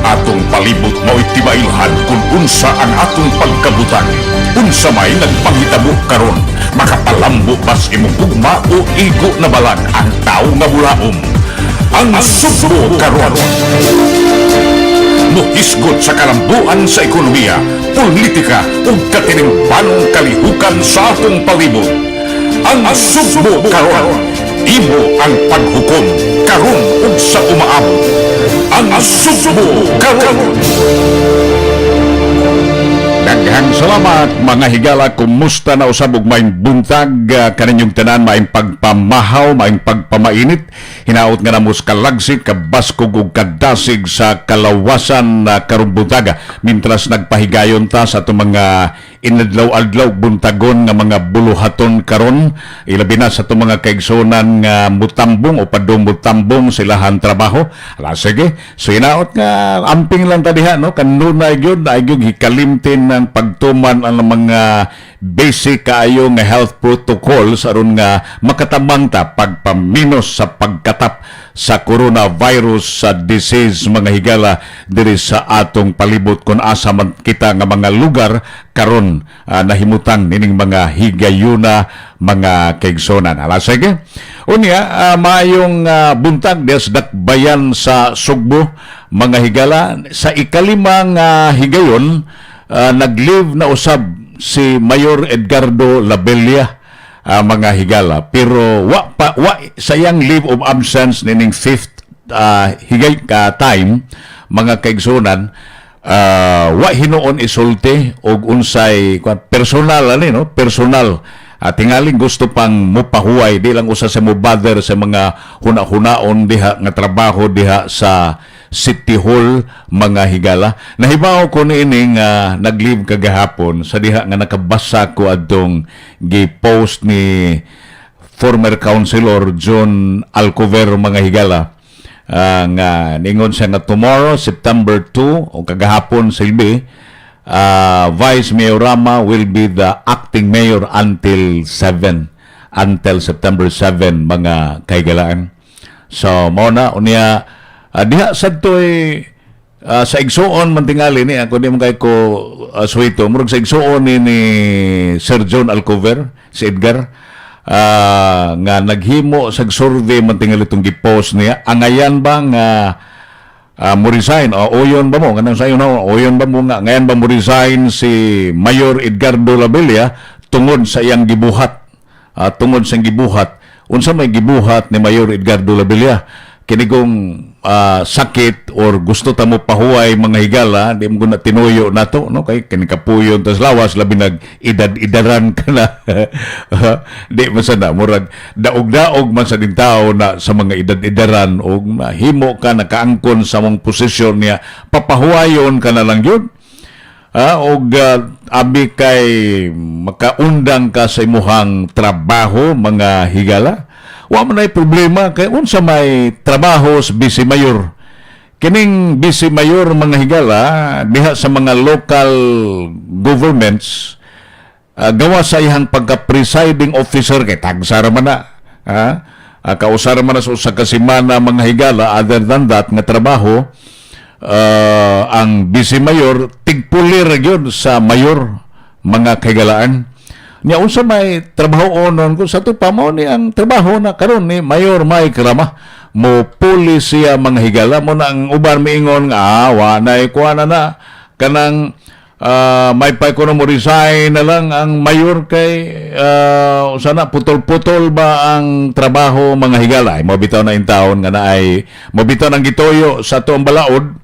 Atong palibot mao'y tibailhan kung unsa ang atong pagkabutang. Unsa may nagpanghitabo karon, makapalambo bas imong gugma o igo na balag ang tawo nga bulaom. Ang Sugbo Karon muhisgot sa kalambuan sa ekonomiya, politika ug katilingbanong kalihukan sa atong palibot. Ang Sugbo Karon, imo ang paghukom karon ug sa umaabot. Ang Sugbo Karon. Daghang salamat, mga higala. Kumusta na usab ug maayong buntag kaninyong tanan, maayong pagpamahaw, maayong pagpamainit. Hinaot nga namo sa kalagsik, kabaskog ug kadasig sa kalawasan na karong buntaga. Mintras nagpahigayon ta sa atong mga inadlaw-adlaw buntagon nga mga buluhaton karon, ilabi na sa atong mga kaigsunan nga mutambong o padung mutambong sa ilahan trabaho. Ala, sige. So hinaot nga amping lang ta diha, no, kanunay gyud ay gyud hikalimtin ng pagtuman ang mga basic kaayo nga health protocols aron nga makatabang ta pagpaminos sa pagkatap sa coronavirus sa disease, mga higala, diri sa atong palibot kung asa man kita nga mga lugar karon nahimutang nining mga higayuna, mga kaigsonan. Ala, sige. Unya, maayong buntag des dakbayan sa Sugbo, mga higala. Sa ikalimang higayon, nag-leave na usab si Mayor Edgardo Labella, mga higala, pero wa pa wa sayang leave of absence nining fifth higay ka time, mga kaigsunan. Wa hinuon isulti og unsay kuan, personal ani, no, personal. Tingaling gusto pang mupahuway, di lang usa sa mo bother sa mga huna-hunaon diha nga trabaho diha sa City Hall, mga higala. Nahibaw ko niini nga nag-leave kagahapon sa diha nga nakabasa ko adtong gi-post ni former councilor John Alcover, mga higala. Nga ningon siya nga tomorrow, September 2, o kagahapon silbi, Vice Mayor Rama will be the acting mayor until 7, until September 7, mga kahigalaan. So mao na unya, diha sadtoy sa igsuon man tingali ni ako, di mo kay ko suwito, murag sa igsuon ni Sir John Alcover, si Edgar, nga naghimo sa survey man tingali itong gi-post niya, angayan ba nga mo resign o uyon ba mo kanang sayo na uyon ba mo nga ngayon ba mo resign si Mayor Edgardo Labella tungod sa iyang gibuhat? Tungod sa iyang gibuhat, unsa may gibuhat ni Mayor Edgardo Labella? Kinigong sakit or gusto ta mo pahuway, mga higala, di mo na tinuyo nato, no, kay kini kapuyon tas lawas, labi nag edad-edaran ka na, di man sa na murag daog-daog man sa din tao na sa mga edad-edaran og himo ka nakaangkon sa mong posisyon niya, papahuwayon ka na lang yun. Og abi kay makaundang ka sa imuhang trabaho, mga higala. Wa man ay problema kay unsa may trabaho sa vice mayor? Kining vice mayor, mga higala, diha sa mga local governments, gawa sa iyang pagka-presiding officer kay tagsa ra man na. Ha? Kausara man na sa usa ka semana, mga higala. Other than that nga trabaho, ang vice mayor tigpulir gyud sa mayor, mga kahigalaan. Nya unsa may trabaho onon kung sa pa mao ni ang trabaho na karon ni Mayor Mike Rama, mo puli siya, mga higala. Mo na ang uban miingon nga wa na kuha na na kanang may pa ko mo resign na lang ang mayor kay sana putol-putol ba ang trabaho, mga higala. Ay mo bitaw na in taon nga naay mo bitaw ng gituyo sa tuong balaod,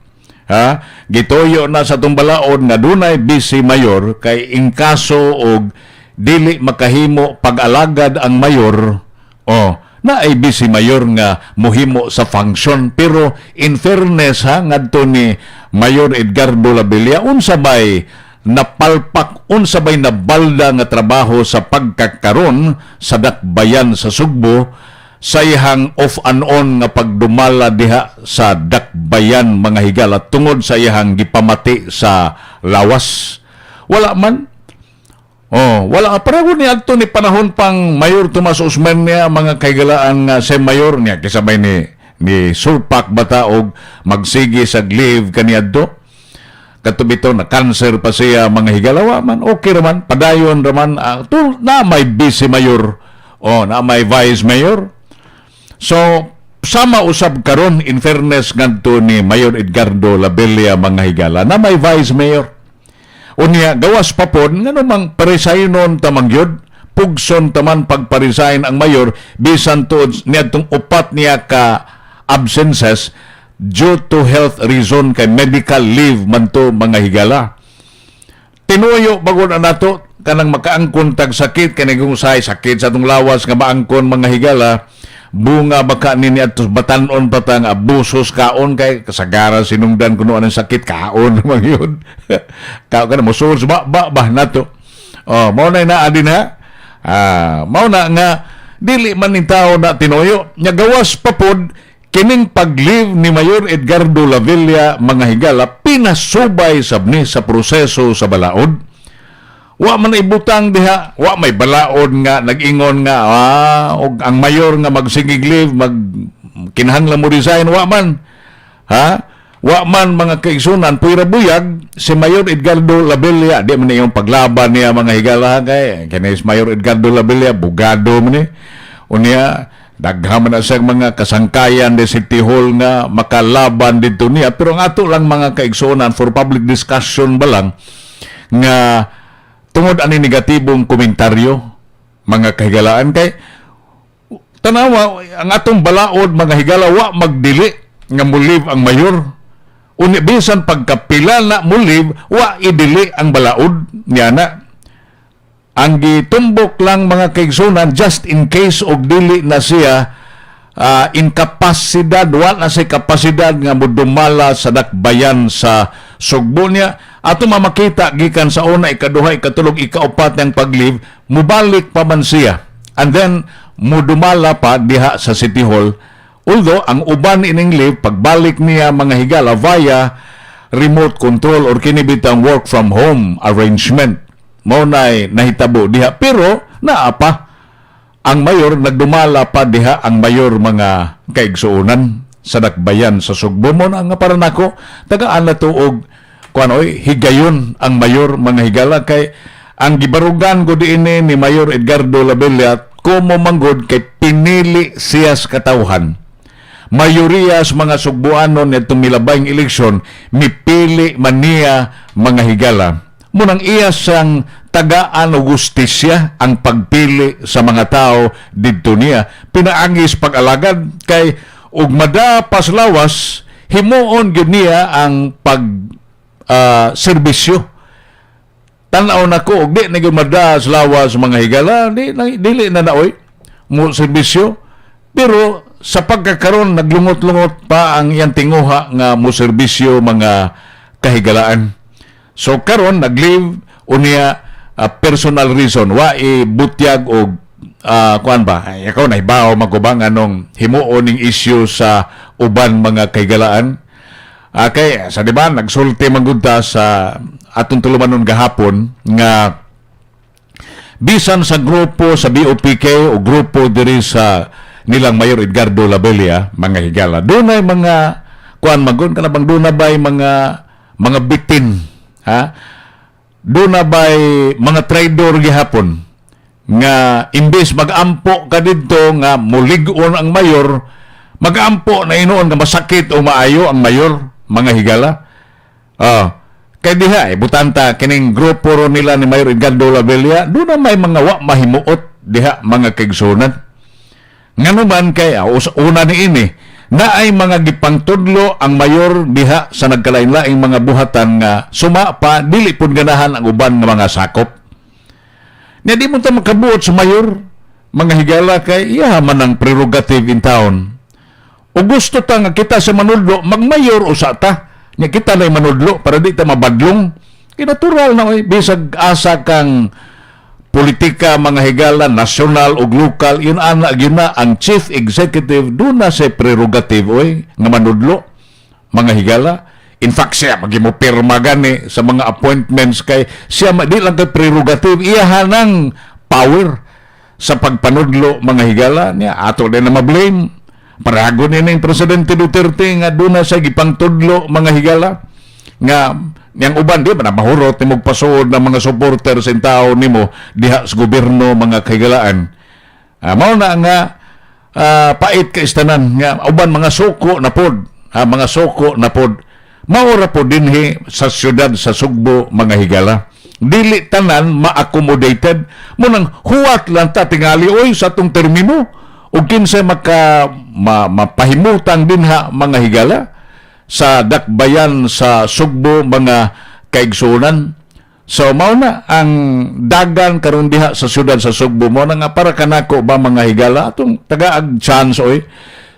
ha, gituyo na sa atong balaod nga dunay vice mayor kay in kaso og dili makahimo pag-alagad ang mayor, oh, na ay vice mayor nga mohimo sa function. Pero in fairness ha, ngadto ni Mayor Edgardo Labella, unsa bay napalpak, unsa bay nabalda nga trabaho sa pagkakaron sa dakbayan sa Sugbo sa iyang off and on nga pagdumala diha sa dakbayan, mga higala, tungod sa iyang gipamati sa lawas? Wala man. Oh, wala pareho ni adto ni panahon pang Mayor Tomas Osmeña, mga kahigalaan, nga sa mayor niya kisabay ni Ni sulpak bata og magsige sa leave kaniadto? Kato bitaw na cancer pa siya, mga higala, wa man, okay raman, padayon raman, na may vice mayor o na may vice mayor. So sama usab karon, in fairness ngadto ni Mayor Edgardo Labella, mga higala, na may vice mayor. Unya gawas pa pod, ngano mang paresignon tamang gyud, pugson taman pagpa-resign ang mayor bisan tuod niadtong upat niya ka absences due to health reason, kay medical leave man to, mga higala. Tinuyo bagod na nato kanang makaangkon tag sakit, kay kung usahay sakit sa atong lawas nga maangkon, mga higala, bunga baka nini atos batanon pa ta nga abusos kaon, kay kasagaran sinungdan kuno anang sakit kaon man yun. Kaon ka na mosul ba ba ba nato. Oh, mao na naa din ha. Ah, mao na nga dili man ning tao na tinuyo nya. Gawas pa pod, kining pag-leave ni Mayor Edgardo Lavilla, mga higala, pinasubay sab ni sa proseso sa balaod. Wa man ibutang diha, wa may balaod nga nag-ingon nga og ang mayor nga magsigig leave, mag kinahanglan mo resign, wa man. Ha? Wa man, mga kaigsunan, puwera buyag si Mayor Edgardo Labella, di man iyong paglaban niya, mga higala, kay kini si Mayor Edgardo Labella bugado man ni. Unya daghan man na siyang mga kasangkayan de City Hall nga makalaban dito niya, pero ang ato lang, mga kaigsunan, for public discussion ba lang nga tungod ani negatibong komentaryo, mga kahigalaan, kay tanawa ang atong balaod, mga higala, wa magdili nga mo-leave ang mayor. Uni bisan pagkapila na mo-leave, wa idili ang balaod niya na. Ang gitumbok lang, mga kaigsunan, just in case og dili na siya inkapasidad, wa na siya kapasidad nga modumala sa dakbayan sa Sugbo niya. Ato mamakita gikan sa una, ikaduha, ikatulog, ikaupat niyang pag-leave, mubalik pa man siya and then mudumala pa diha sa City Hall, although ang uban ining leave, pagbalik niya, mga higala, via remote control or kini bitang work from home arrangement. Mao nay nahitabo diha, pero naa pa ang mayor, nagdumala pa diha ang mayor, mga kaigsuonan, sa dakbayan sa Sugbo. Mo na nga para nako tagaan na tuog kuan oy, higayon ang mayor, mga higala, kay ang gibarugan ko diini ni Mayor Edgardo Labella kumo manggod kay pinili siya sa katawhan. Mayoriya sa mga Sugbuanon nitong milabayng eleksyon mipili man niya, mga higala. Munang iya siyang tagaan og hustisya ang pagpili sa mga tao didto niya pinaangis pag-alagad, kay ug madapas lawas himuon gyud niya ang pag serbisyo. Tan-aw nako, og di na gyud madaas lawas, mga higala, di na, dili na naoy mo serbisyo, pero sa pagkakaron naglungot-lungot pa ang iyang tinguha nga mo serbisyo, mga kahigalaan. So karon nag-leave, unya personal reason, wa ibutyag og kuan ba. Ay, ikaw nahibaw magubang anong himuon ning issue sa uban, mga kahigalaan. Kay sa di ba nagsulti man gud ta sa atong tulumanon gahapon nga bisan sa grupo sa BOPK o grupo diri sa nilang Mayor Edgardo Labella, mga higala, dunay mga kuan magun kana bang duna bay mga bitin, ha, duna bay mga traidor gihapon nga imbes magampo ka didto nga mulig-on ang mayor, magampo na hinuon nga masakit o maayo ang mayor, mga higala. Ah, kay diha eh, butanta kining grupo ro nila ni Mayor Edgardo Labella, doon na may mga wa mahimuot diha, mga kaigsunan. Ngano man kay una ni ini na ay mga gipangtudlo ang mayor diha sa nagkalain-laing mga buhatan nga suma pa dili pud ganahan ang uban nga mga sakop. Nya di mo ta makabuot sa mayor, mga higala, kay iya man ang prerogative in town. O gusto ta nga kita sa manudlo, magmayor usa ta. Nya kita na manudlo para di ta mabadlong. Kay natural na oy, bisag asa kang politika, mga higala, national o lokal, yun ana yun na ang chief executive doon na sa prerogative oy nga manudlo, mga higala. In fact, siya magimo pirma gani sa mga appointments, kay siya di lang kay prerogative, iya hanang power sa pagpanudlo, mga higala. Niya ato din na ma-blame. Paragon ni Presidente Duterte nga duna sa gipangtudlo, mga higala, nga yang uban di ba na mahurot nimo pasuod ng mga supporter sa tao nimo diha sa gobyerno, mga kahigalaan. Mao na nga pait ka istanan nga uban mga suko na pod, mga suko na pod. Mao ra pod dinhi sa syudad sa Sugbo, mga higala. Dili tanan ma-accommodated mo nang huwat lang ta tingali oy sa atong termino ug kinsay maka mapahimutang dinha, mga higala, sa dakbayan sa Sugbo, mga kaigsunan. So mao na ang dagan karon diha sa syudad sa Sugbo. Mao na nga para kanako ba, mga higala, atong tagaag chance oy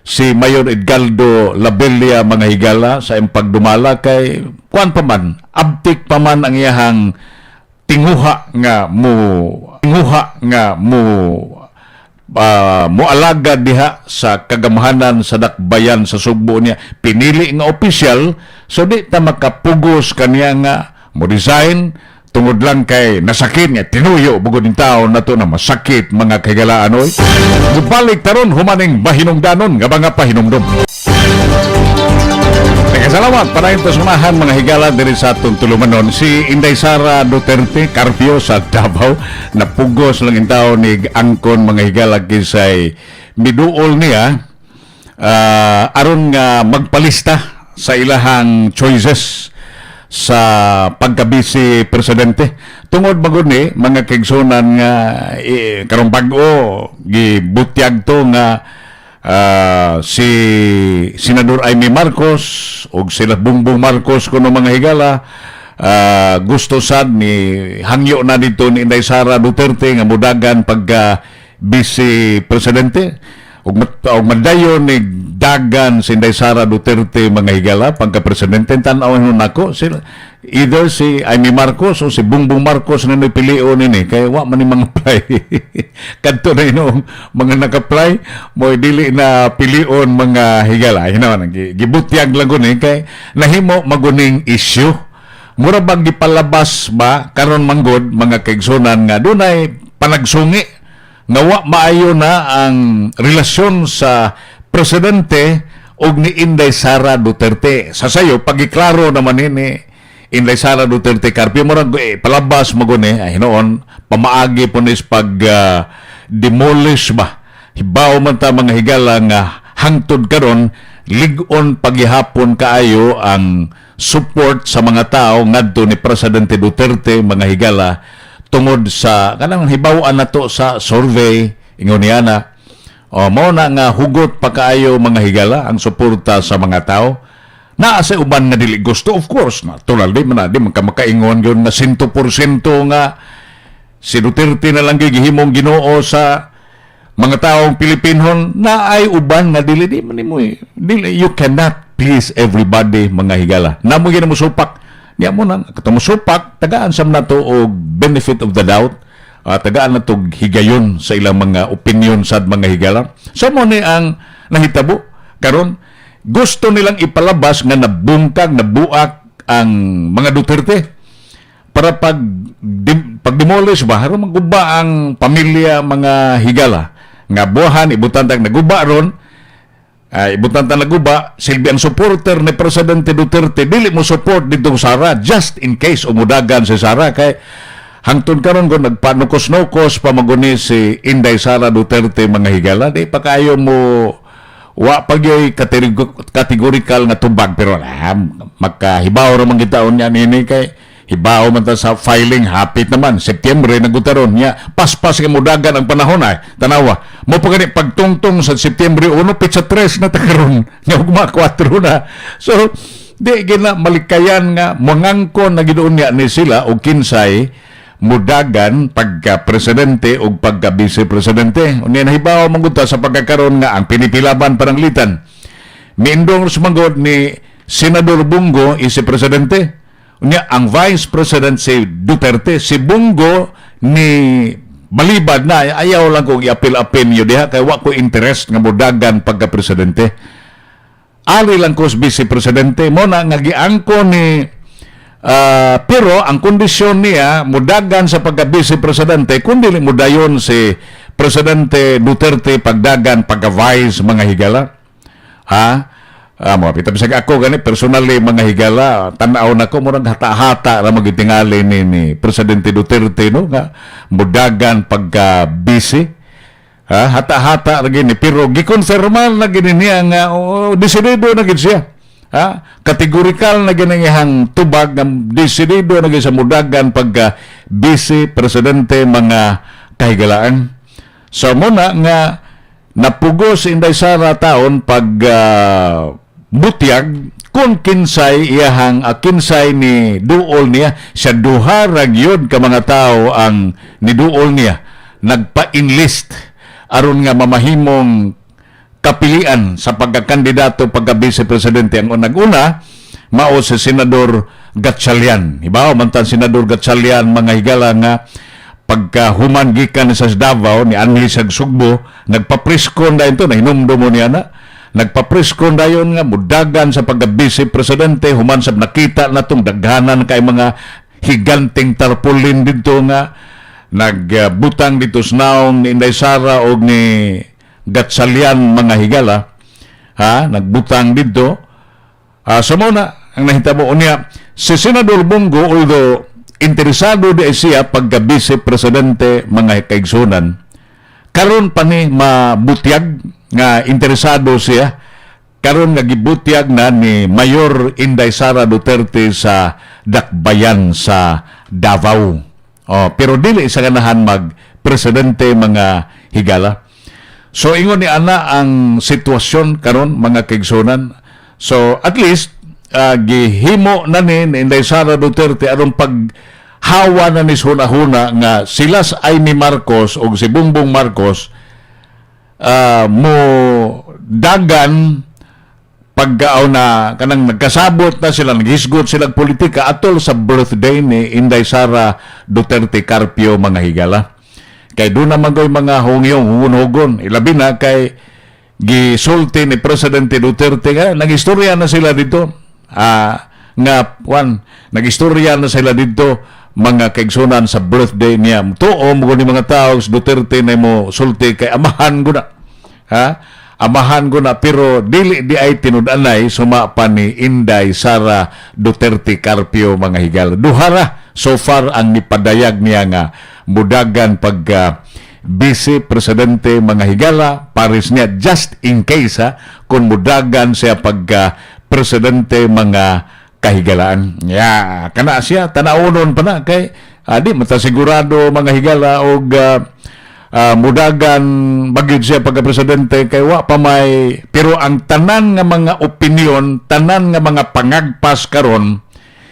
si Mayor Edgardo Labella, mga higala, sa iyang pagdumala kay kuan pa man, abtik pa man ang iyahang tinguha nga moalagad diha sa kagamhanan sa dakbayan sa Sugbo niya pinili nga opisyal. So di ta makapugos kaniya nga mo resign tungod lang kay nasakit nga tinuyo bugod ning taon nato na masakit, mga kahigalaan oy. Mubalik taron humaning mahinungdanon nga mga pahinumdum. Salamat para ito sumahan, mga higala, diri sa atong tulumanon. Si Inday Sara Duterte Carpio sa Davao napugos lang intaw ni angkon, mga higala, kisay miduol niya aron nga magpalista sa ilahang choices sa pagka-vice presidente tungod magud ni, mga kaigsunan, nga karong bag-o gibutyag to nga si Senador Imee Marcos ug sila Bongbong Marcos kuno, mga higala, gusto sad ni hangyo na dito ni Inday Sara Duterte nga mudagan pagka vice presidente ug madayon ni dagan si Inday Sara Duterte, mga higala, pagka presidente. Tan-aw nako sila, either si Imee Marcos o si Bongbong Marcos na pilion nini kay wa man ni mga apply kadto na inong mga naka-apply mo dili na pilion, mga higala. Hinawan gibutyag lang guni kay nahimo maguning issue, mura bang gipalabas ba karon manggod, mga kaigsunan, nga dunay panagsungi nga wa maayo na ang relasyon sa presidente og ni Inday Sara Duterte. Sa sayo pagiklaro naman ni Inday Sara Duterte Carpio, murag palabas mo guni ay hinuon pamaagi po nis pag demolish ba. Hibaw man ta, mga higala, nga hangtod karon lig-on paghihapon kaayo ang support sa mga tao ngadto ni Presidente Duterte, mga higala, tungod sa kanang hibaw-an nato sa survey ingon niya na o mo na nga hugot pa kaayo, mga higala, ang suporta sa mga tao. Naa sa uban nga dili gusto, of course, natural di man na di man ka makaingon yun nga 100% nga si Duterte na lang gihimong Ginoo sa mga taong Pilipinhon. Na ay uban nga dili di man nimo eh. Dili, you cannot please everybody, mga higala. Namo gyud mo supak niya mo nang kato mo supak, tagaan sam nato og benefit of the doubt, tagaan nato og higayon sa ilang mga opinion sad, mga higala. So mo ni ang nahitabo karon, gusto nilang ipalabas nga nabungkag, nabuak ang mga Duterte para pag demolish ba, haron maguba ang pamilya, mga higala, nga buhan ibutan tag naguba ron ay ibutan tag naguba silbi ang supporter ni Presidente Duterte dili mo support dito Sara just in case umudagan si Sara, kay hangtod karon kung nagpanukos-nukos pa maguni si Inday Sara Duterte, mga higala, di pa kayo mo wa pa gyoy categorical nga tubag. Pero makahibaw ra man kita unya nini kay hibaw man ta sa filing, hapit naman Setyembre nagutaron niya, paspas kay mudagan ang panahon ay tanawa mo pa gani pagtungtong sa Setyembre 1, petsa 3 na ta karon nya, ugma 4 na. So di gina malikayan nga mangangkon na gidoon niya ni sila og kinsay mudagan pagka presidente o pagka vice presidente. Unya nahibaw man gud ta sa pagkakaroon nga ang pinipilaban pananglitan miendorse manggod ni Senador Bong Go is si presidente. Unya ang vice president si Duterte. Si Bong Go ni balibad na ayaw lang kong iapil-apil niyo diha kay wa ko interest nga mudagan pagka presidente. Ali lang ko sa vice presidente mo na nga giangko ni. Pero ang kondisyon niya mudagan sa pagka vice presidente kung dili mudayon si Presidente Duterte pagdagan pagka vice, mga higala. Ha? Mo pita bisag ako gani personally, mga higala, tan-aw nako, murag hata-hata ra magitingali ni Presidente Duterte, no, nga mudagan pagka busy. Ha, hata-hata ra gini, pero gikonfirmar na gini niya nga, oh, desidido na gid siya. Ha? Kategorikal na gini ang tubag nga desidido na gid sa mudagan pagka vice presidente, mga kahigalaan. So muna nga napugo si Inday Sara taon pag butyag kung kinsay iyahang kinsay ni duol niya sa duha ra gyud ka mga tao ang niduol niya, nagpa-enlist aron nga mamahimong kapilian sa pagkakandidato pagka vice presidente. Ang unag-una mao si Senador Gatchalian. Ibaw man tan Senador Gatchalian, mga higala, nga pagka human gikan sa Davao ni anhi sa Sugbo, nagpapreskon dayon to, nahinumdum mo niya na nagpapreskon dayon nga mudagan sa pagka vice presidente human sa nakita na tong daghanan kay mga higanting tarpaulin didto nga nagbutang dito sa naong ni Inday Sara og ni Gatchalian, mga higala, ha, nagbutang didto. So mo na ang nahitabo. Unya si Senador Bong Go, although interesado di siya pagka vice presidente, mga kaigsunan, karon pa ni mabutyag nga interesado siya, karon nga gibutyag na ni Mayor Inday Sara Duterte sa Dakbayan sa Davao. Oh, pero dili sa ganahan mag presidente, mga higala. So ingon ni ana ang sitwasyon karon, mga kaigsunan. So at least gihimo na ni Inday Sara Duterte aron pag hawa na ni huna-huna nga sila sa Imee Marcos o si Bongbong Marcos mo dagan pagkaaw na kanang nagkasabot na sila, naghisgot sila politika atol sa birthday ni Inday Sara Duterte Carpio, mga higala, kay doon naman ko'y mga hungyong hugon-hugon, ilabi na kay gisulti ni Presidente Duterte nga nagistorya na sila dito, nga wan nagistorya na sila dito, mga kaigsunan, sa birthday niya. Tuo mo ni mga tao sa Duterte na mo sulti kay amahan ko na, ha, amahan ko na, pero dili di ay tinud-anay suma pa ni Inday Sara Duterte Carpio, mga higala. Duhara so far ang nipadayag niya nga mudagan pagka vice presidente, mga higala, pares niya just in case, ha, kung mudagan siya pagka presidente, mga kahigalaan. Ya, kana siya tanaunon pa na kay di mata sigurado, mga higala, og mudagan bagyod siya pagka presidente kay wa pa may, pero ang tanan nga mga opinion, tanan nga mga pangagpas karon,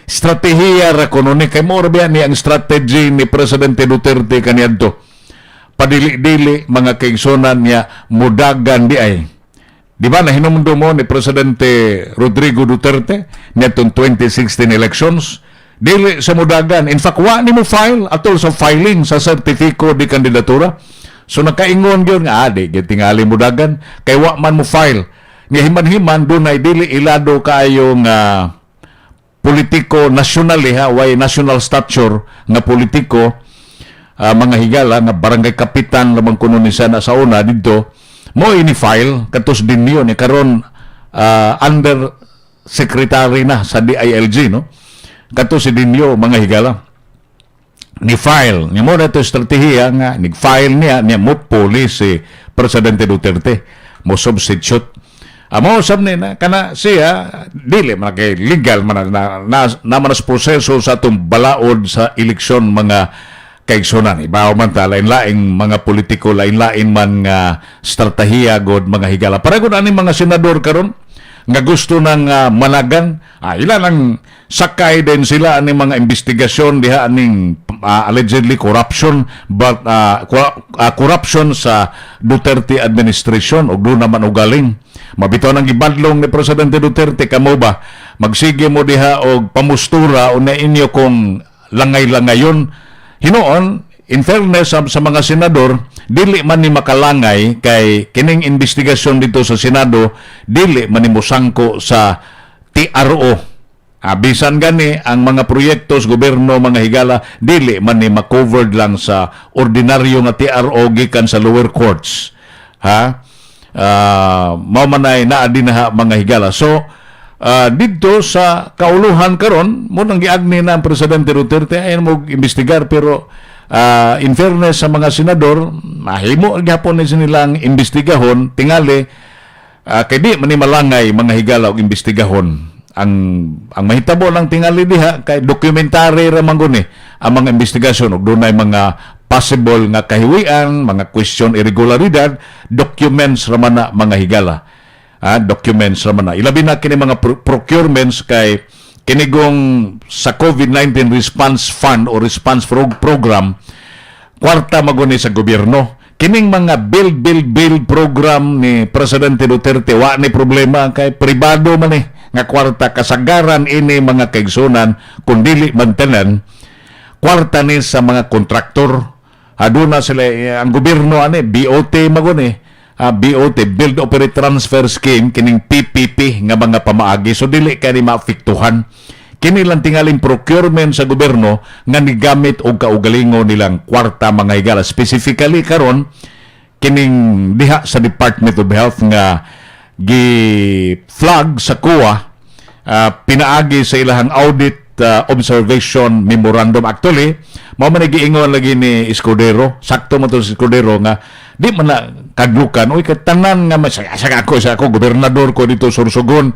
estratehiya ra kuno ni, kay mo ra ni ang strategy ni Presidente Duterte kaniadto. Padili-dili, mga kaigsunan, niya mudagan di ay. Di ba nahinumdum mo ni Presidente Rodrigo Duterte niadtong 2016 elections, dili sa mudagan. In fact, wa ni mo file atol sa filing sa sertifiko de kandidatura. So nakaingon gyud nga di gyud tingali mudagan kay wa man mo file. Ni himan-himan dunay dili ilado kaayo nga politiko national, ha, way national stature nga politiko, mga higala, nga barangay kapitan lamang kuno ni sana sa una didto mo ini file katos din niyo ni karon under secretary na sa DILG, no, kato si Dinyo, mga higala, ni file ni mo na ito estratehiya nga ni-file niya niya mo puli si Presidente Duterte mo substitute. Amo sab ni na kana siya dili man kay legal man na man sa proseso sa atong balaod sa eleksyon, mga kaigsunan. Ibaw man ta, lain-laing mga politiko, lain-lain man nga estratehiya god, mga higala. Para gud ani mga senador karon nga gusto nang managan, ilan ang sakay din sila ani mga investigasyon diha aning allegedly corruption, but corruption sa Duterte administration, ug doon naman ugaling mabitaw ng gibadlong ni Presidente Duterte, kamo ba magsige mo diha og pamustura o na inyo kung langay-langayon. Hinuon, in fairness sa mga senador, dili man ni makalangay kay kining investigasyon dito sa Senado dili man ni mosangko sa TRO. Bisan gani ang mga proyekto sa gobyerno, mga higala, dili man ni ma-covered lang sa ordinaryo nga TRO gikan sa lower courts. Ha? Mao man ay naa dinha, mga higala. So didto sa kauluhan karon mo nang giagni na ang Presidente Duterte ay mo imbestigar, pero in fairness sa mga senador, mahimo gyapon ni nilang imbestigahon tingali kay di man ni malangay, mga higala, og imbestigahon. Ang mahitabo lang tingali diha kay documentary ra man guni ang mga investigasyon ug dunay mga possible nga kahiwian, mga question irregularidad, documents ra man na, mga higala. Documents ra man na. Ilabi na kini mga procurements kay kinigong sa COVID-19 Response Fund o Response Program, kwarta maguni sa gobyerno. Kining mga build, build, build program ni Presidente Duterte, wa ni problema kay pribado man eh nga kwarta. Kasagaran ini, mga kaigsunan, kung dili man tanan, kwarta ni sa mga kontraktor. Aduna sila ang gobyerno ani BOT maguni, BOT, Build Operate Transfer Scheme, kining PPP nga mga pamaagi, so dili kay ni maapektuhan. Kini lang tingaling procurement sa gobyerno nga nigamit og kaugalingon nilang kwarta, mga higala, specifically karon kining diha sa Department of Health nga gi-flag sa COA pinaagi sa ilahang audit observation memorandum. Actually, mao man giingon lagi ni Escudero, sakto mo to si Escudero nga di man na kadlukan uy kay tanan nga mas sa ako sa ako gobernador ko dito Sorsogon,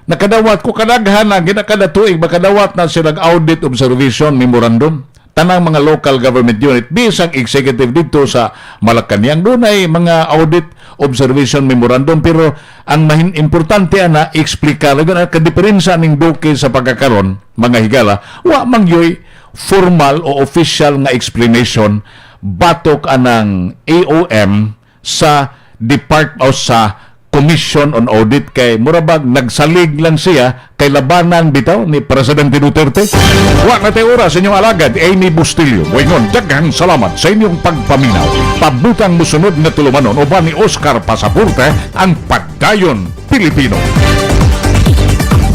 nakadawat ko kadaghan na ginakada tuig makadawat na silang audit observation memorandum tanang mga local government unit, bisag executive dito sa Malacañang dunay mga audit observation memorandum. Pero ang mahin importante ana explicar na kadiperensa ning Duque sa pagkakaron, mga higala, wa man gyoy formal o official nga explanation batok anang AOM sa depart o sa Commission on Audit kay murabag nagsalig lang siya kay labanan bitaw ni Presidente Duterte. Wa na tay oras. Inyong alagad, Amy Bustillo. Moingon, daghang salamat sa inyong pagpaminaw. Pabutang musunod nga tulumanon uban ni Oscar Pasaporte, ang Padayon Pilipino.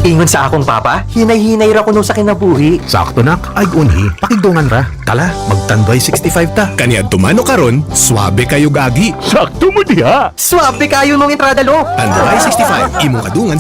Ingon sa akong papa, hinay-hinay ra kuno sa kinabuhi. Sakto nak, ay unhi, pakigdungan ra. Tala, magtanduay 65 ta. Kaniadto man o karon, swabe kayo gagi. Sakto mo diha! Swabe kayo mong entrada, lo. Tanduay 65, imong kadungan sa